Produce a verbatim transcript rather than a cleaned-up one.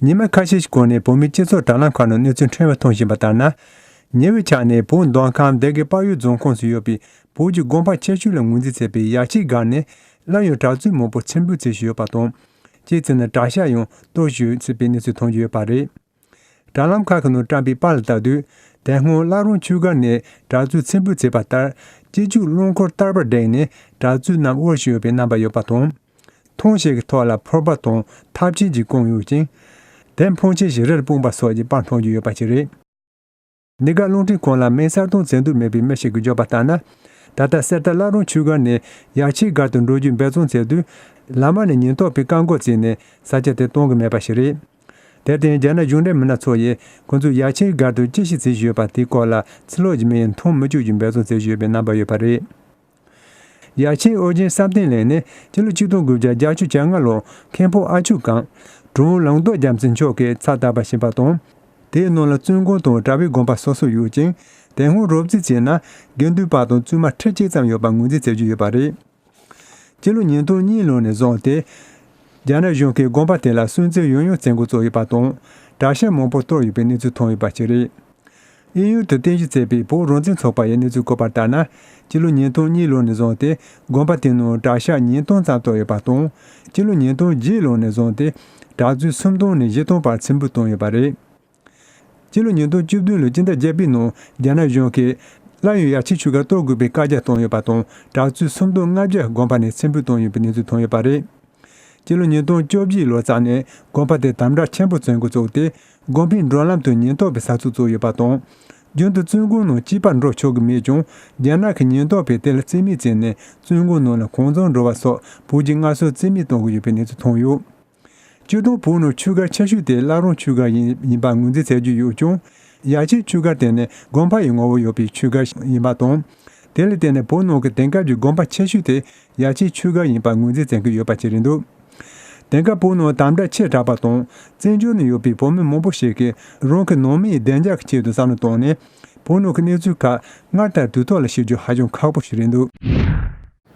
ཉི་མ་ཁ་ཤས་ཤིག་གོང་ནས་བོད་མིའི་སྤྱི་ཚོགས་དྲ་ལམ་ཁག་ནང་གནས་ཚུལ་ཕྲན་བུ་མཐོང་བཞིན་པ་ལྟར་ན། ཉེ་བའི་ཆར་ནས་བོད་མདོ་ཁམས་སྡེ་དགེ་དཔལ་ཡུལ་རྫོང་ཁོངས་སུ་ཡོད་པའི་བོད་ཀྱི་དགོན་པ་ཆེ་ཤོས་ལ་ངོས་འཛིན་བྱེད་པའི་ཡ་ཆེན་སྒར་ནས་སླར་ཡང་གྲྭ་བཙུན་མང་པོ་ཚེ་འཕོས་བྱེད་བཞིན་ཡོད་པ་དང་། གཅིག་བྱས་ན་གྲྭ་ཤག་ཡང་གཏོར་བཞིན་ཡོད་སྲིད་པའི་གནས་ཚུལ་མཐོང་རྒྱུ་ཡོད་པ་རེད། དྲ་ལམ་ཁག་གི་ནང་བཀྲམ་པའི་པར་ལ་ལྟ་དུས། དེ་སྔོན་བླ་རུང་ཆོས་སྒར་ནས་གྲྭ་བཙུན་ཚེ་འཕོས་བྱས་པ་ལྟར། སྤྱི་སྤྱོད་རླངས་འཁོར་བསྟར་པར་བསྒྲེངས་ནས་གྲྭ་བཙུན་རྣམས་དབོར་བཞིན་ཡོད་པའི་རྣམ་པ་ཡོད་པ་དང་། ཐང་ཞིག་གི་ཐོག་ལ་ཕོར་པ་དང་ཐབ་ཆས་ཀྱིས་བསྐོངས་ཡོད་ཅིང་། དེ་འཕོངས་ཆས་ཤིག་རི་ལ་སྤུངས་པ་སོགས་ཀྱི་པར་མཐོང་རྒྱུ་ཡོད་པ་ཞིག་རེད། འདི་ག་རླུང་འཕྲིན་ཁང་ལ་མིང་གསར་གཏོང་བྱེད་འདོད་མེད་པའི་མི་ཞིག་གིས་བརྗོད་པ་ལྟར་ན། ད་ལྟ་གསེར་རྟ་བླ་རུང་ཆོས་སྒར་ནས་ཡ་ཆེན་སྒར་དུ་འགྲོ་རྒྱུའི་འབད་བརྩོན་བྱེད་དུས། ལམ་བར་ནས་ཉེན་རྟོག་པས་བཀག་འགོག་བྱས་ནས་ས་ཆ་དེ་སྟོན་གྱི་མེད་པ་ཞིག་རེད། དེར་བརྟེན་རྒྱ་ནག་གཞུང་འབྲེལ་མི་སྣ་ཚོ་ཡིས་ཁོ་ཚོས་ཡ་ཆེན་སྒར་དུ་ཅི་ཞིག་བྱེད་བཞིན་ཡོད་པ་དེའི་སྐོར་ལ་ཕྱི་ལོགས་ཀྱི་མི་ཡིས་མཐོང་མི་བཅུག་རྒྱུའི་འབད་བརྩོན་བྱེད་བཞིན་ཡོད་པའི་རྣམ་པ་ཡོད་པ་རེད། ཡ་ཆེན་ཨོ་རྒྱན་བསམ་གཏན་གླིང་ནི་སྤྱི་ལོ་ཆིག་སྟོང་དགུ་བརྒྱ་བརྒྱད་ཅུ་གྱ་ལྔ་ལོར་མཁན་པོ་ཨ་ཆོས་ཀྱང་། གྲུབ་དབང་ལུང་རྟོགས་རྒྱལ་མཚན་མཆོག་གིས་ཚབ་བསྟར་བ་ཕྱིན་པ་དང་། དེའི་ནང་ལ་བཙུན་དགོན་དང་གྲྭ་པའི་དགོན་པ་སོ་སོ་ཡོད་ཅིང་། དེ་སྔོན་རོབ་རྩིས་བྱས་ན་དགེ་འདུན་པ་དང་བཙུན་མ་ཁྲི་གཅིག་ཙམ་ཡོད་པ་ངོས་འཛིན་བྱེད་ཀྱི་ཡོད་པ་རེད། སྤྱི་ལོ་ཉིས་སྟོང་གཉིས་ལོ་ནས་བཟུང་སྟེ། རྒྱ་ནག་གཞུང་གིས་དགོན་པ་དེ་ལ་སུན་གཙེར་ཡང་ཡང་བྱེད་འགོ་བཙུགས་ཡོད་པ་དང་། གྲྭ་ཤག་མང་པོ་གཏོར་ཡོད་པའི་གནས་ཚུལ་ཐོན་ཡོད་པ་ཞིག་རེད། དབྱིན་ཡུལ་དུ་རྟེན་གཞི་བྱས་པའི་བོད་རང་བཙན་ཚོགས་པ་ཡིས་གནས་ཚུལ་བཀོད་པ་ལྟར་ན། སྤྱི་ལོ་ཉིས་སྟོང་གཉིས་ལོ་ནས་བཟུང་སྟེ་དགོན་པ་དེའི་ནང་གྲྭ་ཤག་ཉིས་སྟོང་ཙམ་གཏོར་ཡོད་པ་དང་། སྤྱི་ལོ་ཉིས་སྟོང་བརྒྱད་ལོ་ནས་བཟུང་སྟེ་གྲྭ་བཙུན་སུམ་སྟོང་ནས་བཞི་སྟོང་བར་ཚེ་འཕོས་བཏང་ཡོད་པ་རེད། སྤྱི་ལོ་ཉིས་སྟོང་བཅུ་བདུན་ལོའི་སྤྱི་ཟླ་བརྒྱད་པའི་ནང་རྒྱ་ནག་གཞུང་གིས་སླར་ཡང་ཡ་ཆེན་ཆོས་སྒར་གཏོར་དགོས་པའི་བཀའ་རྒྱ་བཏང་ཡོད་པ་དང་། གྲྭ་བཙུན་སུམ་སྟོང་ལྔ་བརྒྱ་དགོན་པ་ནས་ཚེ་འཕོས་བཏང་ཡོད་པའི་གནས་ཚུལ་ཐོན་ཡོད་པ་རེད། སྤྱི་ལོ་ཉིས་སྟོང་བཅོ་བརྒྱད་ལོ་ཙམ་ནས་དགོན་པ་དེ་དམ་དྲག་ཆེན་པོ་བྱེད་འགོ་བཙུགས་ཏེ། དགོན་པའི་འགྲོ་ལམ་དུ་ཉེན་རྟོག་པའི་ས་ཚིགས་བཙུགས་ཡོད་པ་དང་། རྒྱུན་དུ་བཙུན་དགོན་ནང་གཅིག་པར་འགྲོ་ཆོག་གི་མེད་ཀྱང་། རྒྱ་ནག་གི་ཉེན་རྟོག་པས་དེ་ལ་རྩིས་མེད་བྱས་ནས་བཙུན་དགོན་ནང་ལ་གང་བྱུང་འགྲོ་བ་སོགས་བོད་ཀྱི་སྔར་སྲོལ་རྩིས་མེད་གཏོང་གི་ཡོད་པའི་གནས་ཚུལ་ཐོན་ཡོད། སྤྱིར་བཏང་བོད་ནང་ཆོས་སྒར་ཆེ་ཤོས་དེ་བླ་རུང་ཆོས་སྒར་ཡིན་ཡིན་པ་ངོས་འཛིན་བྱེད་རྒྱུ་ཡོད་ཀྱང་། ཡ་ཆེན་ཆོས་སྒར་དེ་ནི་དགོན་པ་ཡི་ངོ་བོ་ཡོད་པའི་ཆོས་སྒར་ཡིན་པ་དང་། དེ་ལ་བརྟེན་ནས་བོད་ནང་གི་དེང་སྐབས་ཀྱི་དགོན་པ་ཆེ་ཤོས་དེ་ཡ་ཆེན་ཆོས་སྒར་ཡིན་པ་ངོས་འཛིན་བྱེད་ཀྱི་ཡོད་པ་ཅིག་རེད་འདུག་དེང་སྐབས་བོད་ནང་དམ་དྲག་ཆེ་དྲགས་པ་དང་། བཙན་བྱོལ་ནང་ཡོད་པའི་བོད་མི་མང་པོ་ཞིག་གིས་རང་གི་ནང་མིའི་བདེ་འཇགས་ཀྱི་ཆེད་དུ་བསམ་བློ་བཏང་ནས། བོད་ནང་གི་གནས་ཚུལ་ཁག་སྔར་ལྟར་དུས་ཐོག་ལ་ཤེས་རྒྱུ་ཧ་ཅང་ཁག་པོ་ཞིག་རེད་འདུག